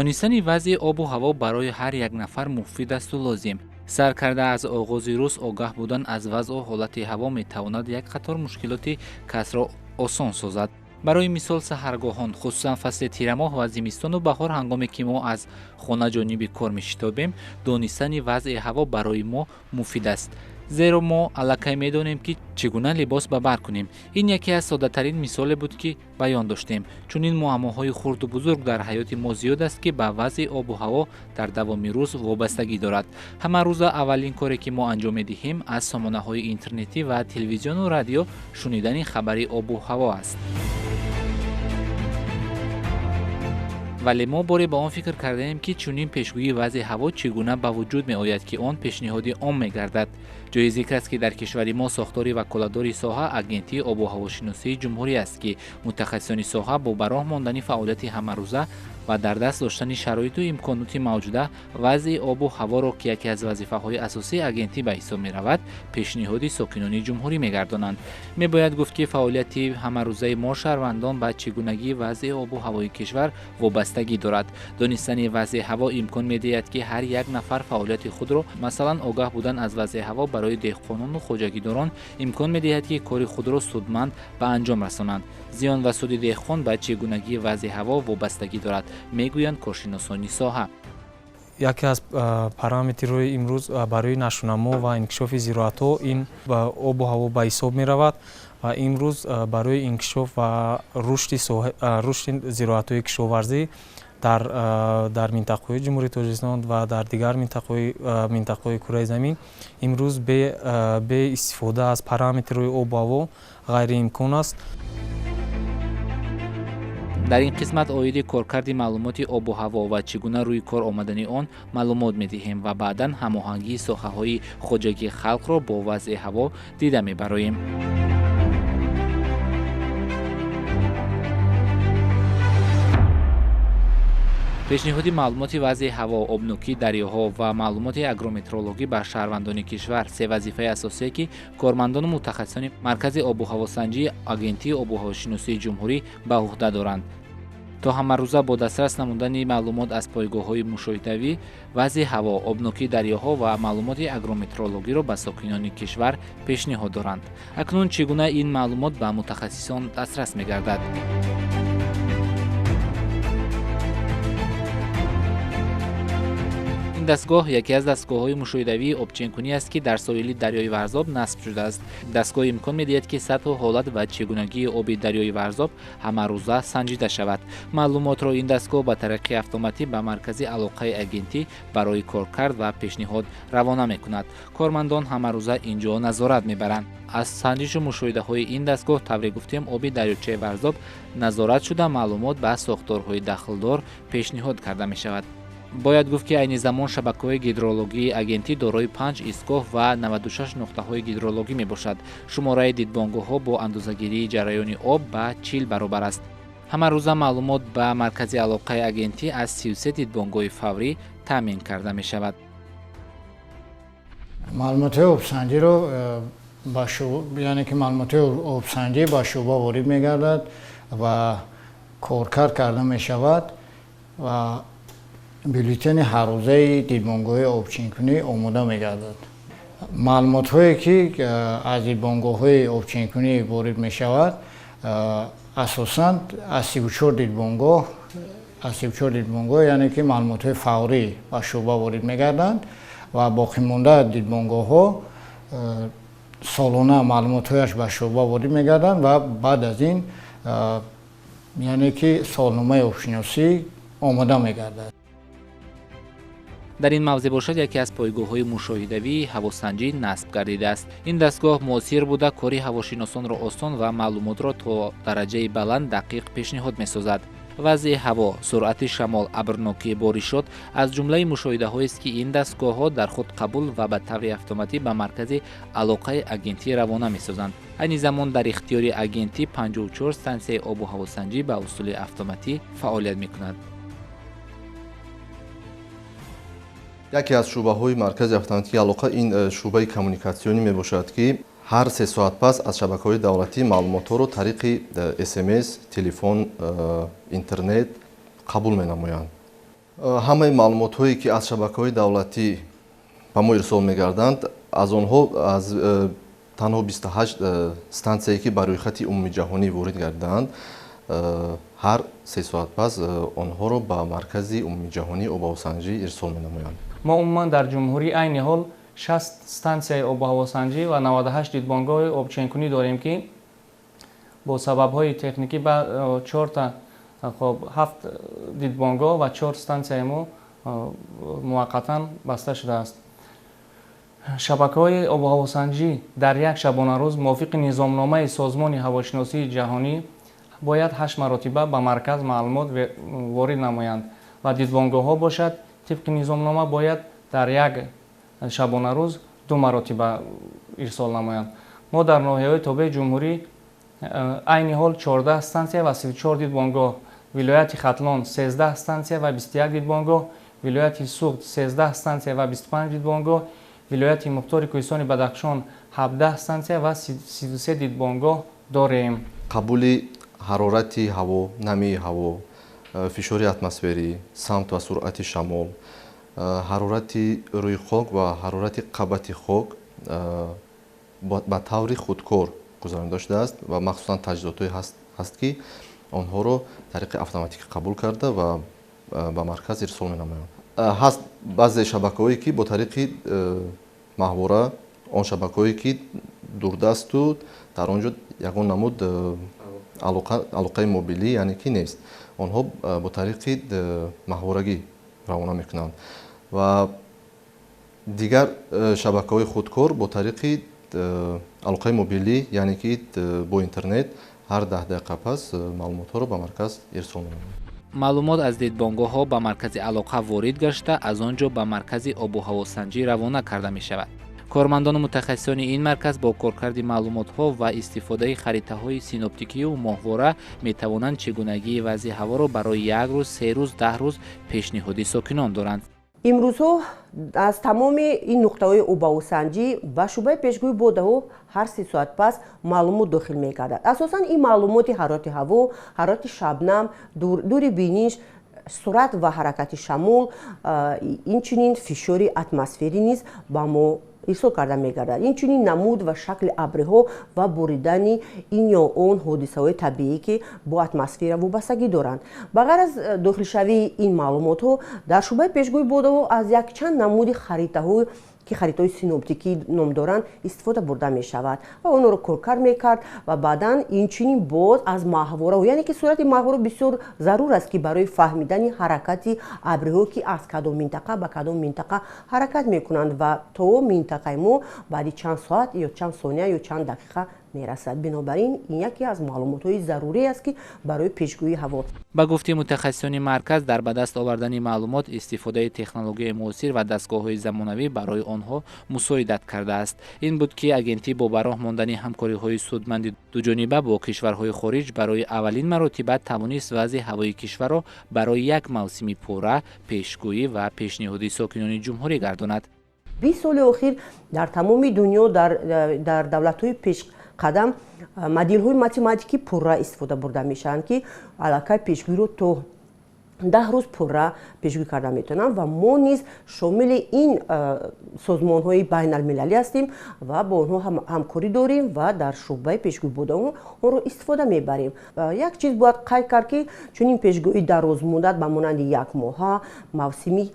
Донистани вазъи обу ҳаво барои ҳар як нафар муфид асту лозим. Сар карда аз оғози рӯз огаҳ будан аз вазъу ҳолати ҳаво метавонад як қатор мушкилоти касро осон созад. Барои мисол, саҳаргоҳон, хусусан фасли тирамоҳ ва зимистону баҳор, ҳангоме ки мо аз хона ҷониби кор мешитобем, донистани вазъи ҳаво барои мо муфид аст. Зеро мо аллакай медонем, ки чӣ гуна либос ба бар кунем. Ин яке аз соддатарин мисоле буд, ки баён доштем. Чунин муаммоҳои хурду бузург дар ҳаёти мо зиёд аст, ки ба вазъи обу ҳаво дар давоми рӯз вобастагӣ дорад. Ҳамарӯза аввалин коре, ки мо анҷом медиҳем, аз сомонаҳои интернетӣ ва телевизиону радио шунидани хабари обу ҳаво аст. Вале мо боре ба он фикр кардаем, ки чунин пешгӯии вазъи ҳаво чӣ гуна ба вуҷуд меояд, ки он пешниҳоди ом мегардад. Ҷои зикр аст, ки дар кишвари мо сохтори ваколатдори соҳа Агентии обуҳавошиносии ҷумҳурӣ аст, ки мутахассисони соҳа бо ба роҳ мондани фаъолияти ҳамарӯза ва дар даст доштани шароиту имконоти мавҷуда вазъи обу ҳаворо, ки яке аз вазифаҳои асосии агентӣ ба ҳисоб меравад, пешниҳоди сокинони ҷумҳурӣ мегардонанд. Мебояд гуфт, ки фаъолияти ҳамарӯзаи мо шаҳрвандон ба чӣ гунагии вазъи обу ҳавои кишвар вобастагӣ дорад. Донистани вазъи ҳаво имкон медиҳад, ки ҳар як нафар фаъолияти худро, масалан, огаҳ будан аз вазъи ҳаво барои деҳқонону хоҷагидорон имкон медиҳад, ки кори худро судманд ба анҷом расонанд. Зиён ва суди деҳқон ба чӣ гунагии вазъи ҳаво вобастагӣ дорад, мегӯянд коршиносони соҳа. Яке аз параметрҳои имрӯз барои нашъунамо ва инкишофи зироатҳо ин обу ҳаво ба ҳисоб меравад ва имрӯз барои инкишоф ва рушди зироатҳои кишоварзӣ дар минтақаҳои Ҷумҳурии Тоҷикистон ва дар дигар минтақаҳои кураи замин имрӯз бе истифода аз параметрҳои обу ҳаво ғайриимкон аст. Дар ин қисмат оиди коркарди маълумоти обу ҳаво ва чӣ гуна рӯи кор омадани он маълумот медиҳем ва баъдан ҳамоҳангии соҳаҳои хоҷагии халқро бо вазъи ҳаво дида мебароем. Пешниҳоди маълумоти вазъи ҳаво, обнокии дарёҳо ва маълумоти агрометеорологӣ ба шаҳрвандони кишвар се вазифаи асосие, ки кормандону мутахассисони Маркази обуҳавосанҷии Агентии обуҳавошиносии ҷумҳурӣ ба уҳда доранд, то ҳамарӯза бо дастрас намудани маълумот аз пойгоҳҳои мушоҳидавӣ вазъи ҳаво, обнокии дарёҳо ва маълумоти агрометеорологиро ба сокинони кишвар пешниҳод доранд. Акнун чӣ гуна ин маълумот ба мутахассисон дастрас мегардад? Ин дастгоҳ яке аз дастгоҳҳои мушоҳидавии обченкунӣ аст, ки дар соҳили дарёи Варзоб насб шудааст. Дастгоҳ имкон медиҳад, ки сатҳу ҳолат ва чӣ гунагии оби дарёи Варзоб ҳамарӯза санҷида шавад. Маълумотро ин дастгоҳ ба тариқи автоматӣ ба маркази алоқаи агентӣ барои коркард ва пешниҳод равона мекунад. Кормандон ҳамарӯза ин ҷо назорат мебаранд. Аз санҷишу мушоҳидаҳои ин дастгоҳ, тавре гуфтем, оби дарёчаи Варзоб назорат шуда, маълумот ба сохторҳои дахлдор пешниҳод карда мешавад. Бояд гуфт, ки айни замон шабакаҳои гидрологии агентӣ дорои панҷ истгоҳ ва 96 нуқтаҳои гидрологӣ мебошад. Шумораи дидбонгоҳҳо бо андозагирии ҷараёни об ба 40 баробар аст. Ҳамарӯза маълумот ба маркази алоқаи агентӣ аз 33 дидбонгоҳи фаврӣ таъмин карда мешавад. Маълумотҳои обсанҷиро яъне ки маълумотҳои обсанҷӣ ба шӯъба ворид мегардад ва коркард карда мешавад ва бюллетени ҳаррӯзаи дидбонгоҳи обчинкунӣ омода мегардад. Маълумотҳое, ки аз дидбонгоҳҳои обчинкунӣ ворид мешавад, асосан аз 34 дидбонгоҳ, аз 34 дидбонгоҳ, яъне ки маълумотҳои фаврӣ ба шӯъба ворид мегарданд ва боқимонда дидбонгоҳҳо солона маълумотҳояш ба шӯъба ворид мегарданд ва баъд аз ин, яъне ки, солномаи обшиносӣ омода мегардад. Дар ин мавзеъ бошад, яке аз пойгоҳҳои мушоҳидавии ҳавосанҷӣ насб гардидааст. Ин дастгоҳ муосир буда, кори ҳавошиносонро осон ва маълумотро то дараҷаи баланд дақиқ пешниҳод месозад. Вазъи ҳаво, суръати шамол, абрнокӣ, боришот аз ҷумлаи мушоҳидаҳоест, ки ин дастгоҳҳо дар худ қабул ва ба таври автоматӣ ба маркази алоқаи агентӣ равона месозанд. Айни замон дар ихтиёри агентӣ 54 стансияи обу ҳавосанҷӣ ба усули автоматӣ фаъолият мекунад. Яке аз шӯъбаҳои маркази автоматикии алоқа ин шӯъбаи коммуникатсионӣ мебошад, ки ҳар 3 соат пас аз шабакаҳои давлатӣ маълумотҳоро тариқи СМС, телефон, интернет қабул менамоянд. Ҳамаи маълумотҳое, ки аз шабакаҳои давлатӣ ба мо ирсол мегарданд, аз онҳо аз танҳо 28 стансияе, ки ба рӯйхати умумиҷаҳонӣ ворид гардидаанд, ҳар 3 соат пас онҳоро ба маркази умумиҷаҳонии обҳавосанҷӣ ирсол менамоянд. Мо умуман дар ҷумҳурӣ айни ҳол 60 стансияи обҳавосанҷӣ ва 98 дидбонгоҳи обченкунӣ дорем, ки бо сабабҳои техникӣ ба чорта, хоб, ҳафт дидбонгоҳ ва чор стансияи мо муваққатан баста шудааст. Шабакаҳои обҳавосанҷӣ дар як шабонарӯз мувофиқи низомномаи Созмони ҳавошиносии ҷаҳонӣ бояд 8 маротиба ба марказ маълумот ворид намоянд ва дидбонгоҳҳо бошад, тибқи низомнома бояд дар як шабонарӯз 2 маротиба ирсол намоянд. Мо дар ноҳияҳои тобеи ҷумҳурӣ айни ҳол 14 стансия ва 34 дидбонгоҳ, вилояти Хатлон 13 стансия ва 21 дидбонгоҳ, вилояти Суғд 13 стансия ва 25 дидбонгоҳ, вилояти Мухтори Кӯҳистони Бадахшон 17 стансия ва 33 дидбонгоҳ дорем. Қабули ҳарорати ҳаво, намии ҳаво, фишори атмосферӣ, самт ва суръати шамол, ҳарорати рӯи хок ва ҳарорати қабати хок ба таври худкор гузаронида шудааст ва махсусан таҷҳизотҳое ҳаст, ки онҳоро тариқи автоматикӣ қабул карда ва ба марказ ирсол менамоянд. Ҳаст баъзе шабакаҳое, ки бо тариқи маҳвора, он шабакаҳое, ки дурдасту дар он ҷо ягон намуд алоқаи мобилӣ, яъне ки нест, онҳо бо тариқи маҳворагӣ равона мекунанд ва дигар шабакаҳои худкор бо тариқи алоқаи мобилӣ, яъне ки бо интернет ҳар 10 дақиқа пас маълумотҳоро ба марказ ирсол менамоянд. Маълумот аз дидбонгоҳҳо ба маркази алоқа ворид гашта, аз он ҷо ба маркази обу ҳавосанҷӣ равона карда мешавад. Кормандону мутахассисони ин марказ бо коркарди маълумотҳо ва истифодаи харитаҳои синоптикию моҳвора метавонанд чигунагии вазъи ҳаворо барои як рӯз, 3 рӯз, 10 рӯз пешниҳоди сокинон доранд. Имрӯзҳо аз тамоми ин нуқтаҳои обҳавосанҷӣ ба шӯъбаи пешгӯии бодаҳо ҳар 3 соат пас маълумот дохил мегардад. Асосан ин маълумоти ҳарорати ҳаво, ҳарорати шабнам, дури биниш, суръат ва ҳаракати шамол, инчунин фишори атмосферӣ низ ба мо ирсол карда мегардад. Инчунин намуд ва шакли абриҳо ва боридани ин ё он ҳодисаҳои табиӣ, ки бо атмосфера вобастагӣ доранд. Ба ғайр аз дохилшавии ин маълумотҳо дар шӯъбаи пешгӯии бодаҳо аз якчанд намуди харитаҳо, ки харитаҳои синоптикӣ ном доранд, истифода бурда мешавад ва онҳоро коркард мекард ва баъдан инчунин боз аз маҳвораҳо, яъне ки сурати маҳвора бисёр зарур аст, ки барои фаҳмидани ҳаракати абриҳо, ки аз кадом минтақа ба кадом минтақа ҳаракат мекунанд ва то минтақаи мо баъди чанд соат ё чанд сония ё чанд дақиқа мерасад. Бинобар ин, ин яке аз маълумотҳои зарурӣ аст, ки барои пешгӯии ҳаво. Ба гуфти мутахассисони марказ, дар ба даст овардани маълумот истифодаи технологияи муосир ва дастгоҳҳои замонавӣ барои онҳо мусоидат кардааст. Ин буд, ки агентӣ бо ба роҳ мондани ҳамкориҳои судманди дуҷониба бо кишварҳои хориҷ барои аввалин маротиба тавонист вазъи ҳавои кишварро барои як мавсими пурра пешгӯӣ ва пешниҳоди сокинони ҷумҳурӣ гардонад. 20 соли охир дар тамоми дунё, дар давлатҳои пешқадам моделҳои математикӣ пурра истифода бурда мешаванд, ки аллакай пешгӯиро то 10 рӯз пурра пешгӯӣ карда метавонанд ва мо низ шомили ин созмонҳои байналмилалӣ ҳастем ва бо онҳо ҳамкорӣ дорем ва дар шӯъбаи пешгӯӣ бодаҳо онро истифода мебарем. Як чиз бояд қайд кард, ки чунин пешгӯии дарозмуддат ба монанди якмоҳа, мавсимӣ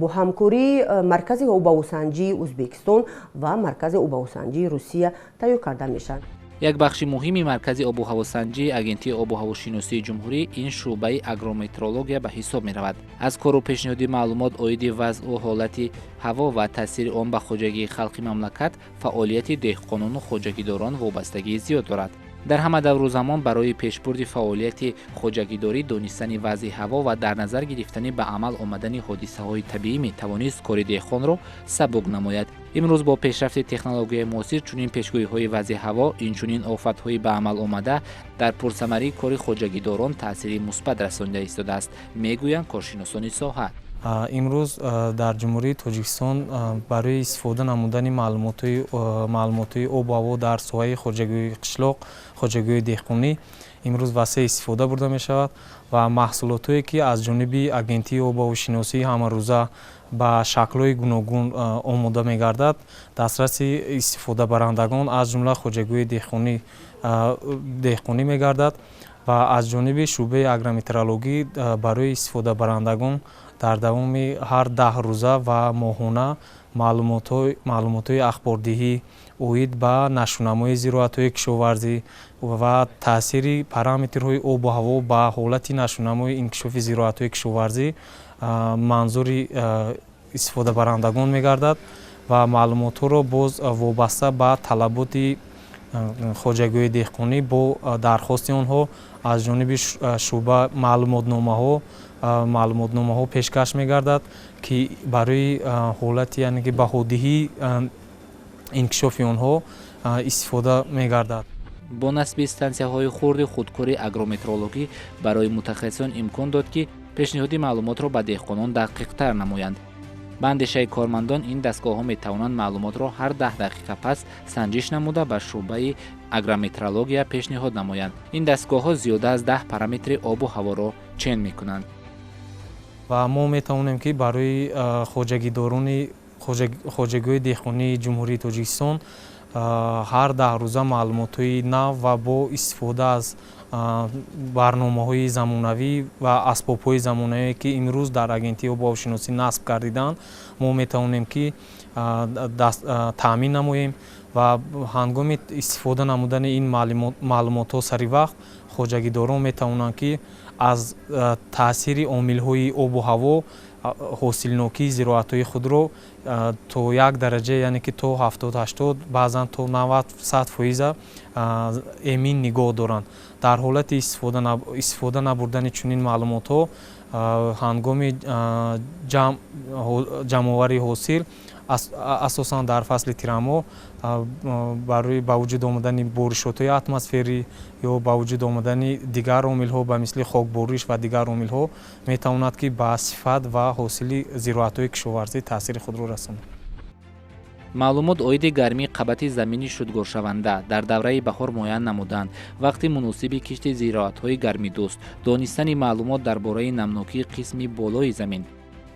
бо ҳамкории Маркази обҳавосанҷии Ӯзбекистон ва Маркази обҳавосанҷии Русия тайёр карда мешавад. Як бахши муҳими маркази обуҳавосанҷии Агентии обуҳавошиносии ҷумҳурӣ ин шӯъбаи агрометеорология ба ҳисоб меравад. Аз кору пешниҳоди маълумот оиди вазъу ҳолати ҳаво ва таъсири он ба хоҷагии халқи мамлакат фаъолияти деҳқонону хоҷагидорон вобастагии зиёд дорад. Дар ҳама давру замон барои пешбурди фаъолияти хоҷагидорӣ донистани вазъи ҳаво ва дар назар гирифтани ба амал омадани ҳодисаҳои табиӣ метавонист кори деҳқонро сабук намояд. Имрӯз бо пешрафти технологияи муосир чунин пешгӯиҳои вазъи ҳаво, инчунин офатҳои ба амал омада дар пурсамарии кори хоҷагидорон таъсири мусбат расонида истодааст, мегӯянд коршиносони соҳа. Имрӯз дар Ҷумҳурии Тоҷикистон барои истифода намудани маълумотҳои обу ҳаво дар соҳаи хоҷагиҳои қишлоқ, хоҷагиҳои деҳқонӣ имрӯз васеъ истифода бурда мешавад ва маҳсулотҳое, ки аз ҷониби Агентии обуҳавошиносӣ ҳамарӯза ба шаклҳои гуногун омода мегардад, дастраси истифодабарандагон, аз ҷумла хоҷагиҳои деҳқонӣ мегардад ва аз ҷониби шӯъбаи агрометеорологӣ барои истифодабарандагон дар давоми ҳар 10 рӯза ва моҳона маълумотҳои ахбордиҳӣ оид ба нашъунамои зироатҳои кишоварзӣ ва таъсири параметрҳои обу ҳаво ба ҳолати нашъунамои инкишофи зироатҳои кишоварзӣ манзури истифодабарандагон мегардад ва маълумотҳоро боз вобаста ба талаботи хоҷагиҳои деҳқонӣ бо дархости онҳо аз ҷониби шӯъба маълумотномаҳо пешкаш мегардад, ки барои ҳолати, яъне ки баҳодиҳии инкишофи онҳо истифода мегардад. Бо насби стансияҳои хурди худкори агрометеорологӣ барои мутахассисон имкон дод, ки пешниҳоди маълумотро ба деҳқонон дақиқтар намоянд. Ба андешаи кормандон, ин дастгоҳҳо метавонанд маълумотро ҳар 10 дақиқа пас санҷиш намуда, ба шӯъбаи агрометеорология пешниҳод намоянд. Ин дастгоҳҳо зиёда аз 10 параметри обу ҳаворо чен мекунанд. Ва мо метавонем, ки барои хоҷагидорони хоҷагиҳои деҳқонии Ҷумҳурии Тоҷикистон ҳар 10 рӯза маълумотҳои нав ва бо истифода аз барномаҳои замонавӣ ва асбобҳои замонавие, ки имрӯз дар Агентии обуҳавошиносӣ насб гардиданд, мо метавонем, ки таъмин намоем ва ҳангоми истифода намудани ин маълумотҳо сари вақт хоҷагидорон метавонанд, ки аз таъсири омилҳои обу ҳаво ҳосилнокии зироатҳои худро то як дараҷа, яъне ки то 70, 80, баъзан то 90, 100% эмин нигоҳ доранд. Дар ҳолати истифода набурдани чунин маълумотҳо ҳангоми ҷамъоварии ҳосил, асосан дар фасли тирамоҳ, барои ба вуҷуд омадани боришотҳои атмосферӣ ё ба вуҷуд омадани дигар омилҳо, ба мисли хокбориш ва дигар омилҳо, метавонад, ки ба сифат ва ҳосили зироатҳои кишоварзӣ таъсири худро расонад. Маълумот оиди гармии қабати замини шудгоршаванда дар давраи баҳор муайян намуданд, вақти муносиби кишти зироатҳои гармидӯст, донистани маълумот дар бораи намнокии қисми болои замин,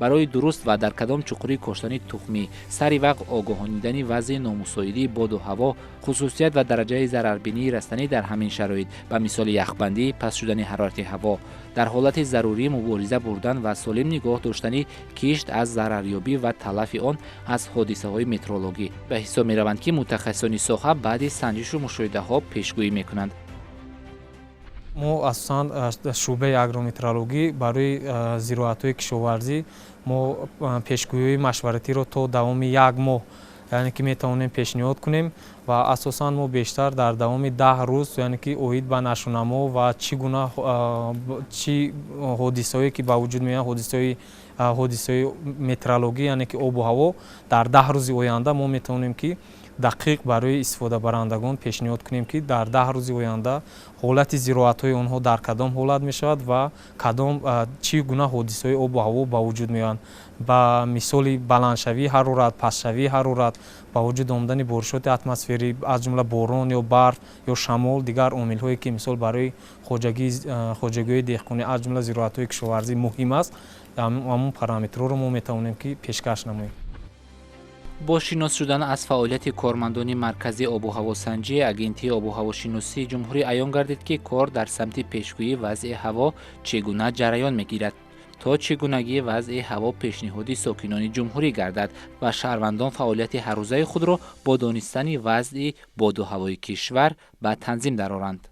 барои дуруст ва дар кадом чуқурӣ коштани тухмӣ, сари вақт огоҳонидани вазъи номусоидии боду ҳаво, хусусият ва дараҷаи зарарбинии растанӣ дар ҳамин шароит, ба мисоли яхбандӣ, паст шудани ҳарорати ҳаво, дар ҳолати зарурӣ мубориза бурдан ва солим нигоҳ доштани кишт аз зарарёбӣ ва талафи он аз ҳодисаҳои метеорологӣ ба ҳисоб мераванд, ки мутахассисони соҳа баъди санҷишу мушоҳидаҳо пешгӯӣ мекунанд. Мо асосан шӯъбаи агрометеорологӣ барои зироатҳои кишоварзӣ мо пешгӯиҳои машваратиро то давоми як моҳ, яъне ки метавонем пешниҳод кунем ва асосан мо бештар дар давоми 10 рӯз, яъне ки оид ба нашъунамо ва чӣ гуна чӣ ҳодисаҳое ки ба вуҷуд меоянд, ҳодисаҳои метеорологӣ, яъне ки обу ҳаво дар 10 рӯзи оянда, мо метавонем, ки дақиқ барои истифодабарандагон пешниҳод кунем, ки дар 10 рӯзи оянда ҳолати зироатҳои онҳо дар кадом ҳолат мешавад ва кадом чӣ гуна ҳодисаҳои обу ҳаво ба вуҷуд меоянд, ба мисоли баландшавии ҳарорат, пастшавии ҳарорат, ба вуҷуд омадани боришоти атмосферӣ, аз ҷумла борон ё барф ё шамол, дигар омилҳое, ки мисол барои хоҷагиҳои деҳқонӣ, аз ҷумла зироатҳои кишоварзӣ муҳим аст. Ҳамон параметрҳоро мо метавонем, ки пешкаш намоем. Бо шинос шудан аз фаъолияти кормандони Маркази обуҳавосанҷии Агентии обуҳавошиносии ҷумҳурӣ аён гардид, ки кор дар самти пешгӯии вазъи ҳаво чӣ гуна ҷараён мегирад, то чӣ гунагии вазъи ҳаво пешниҳоди сокинони ҷумҳурӣ гардад ва шаҳрвандон фаъолияти ҳаррӯзаи худро бо донистани вазъи боду ҳавои кишвар ба танзим дароранд.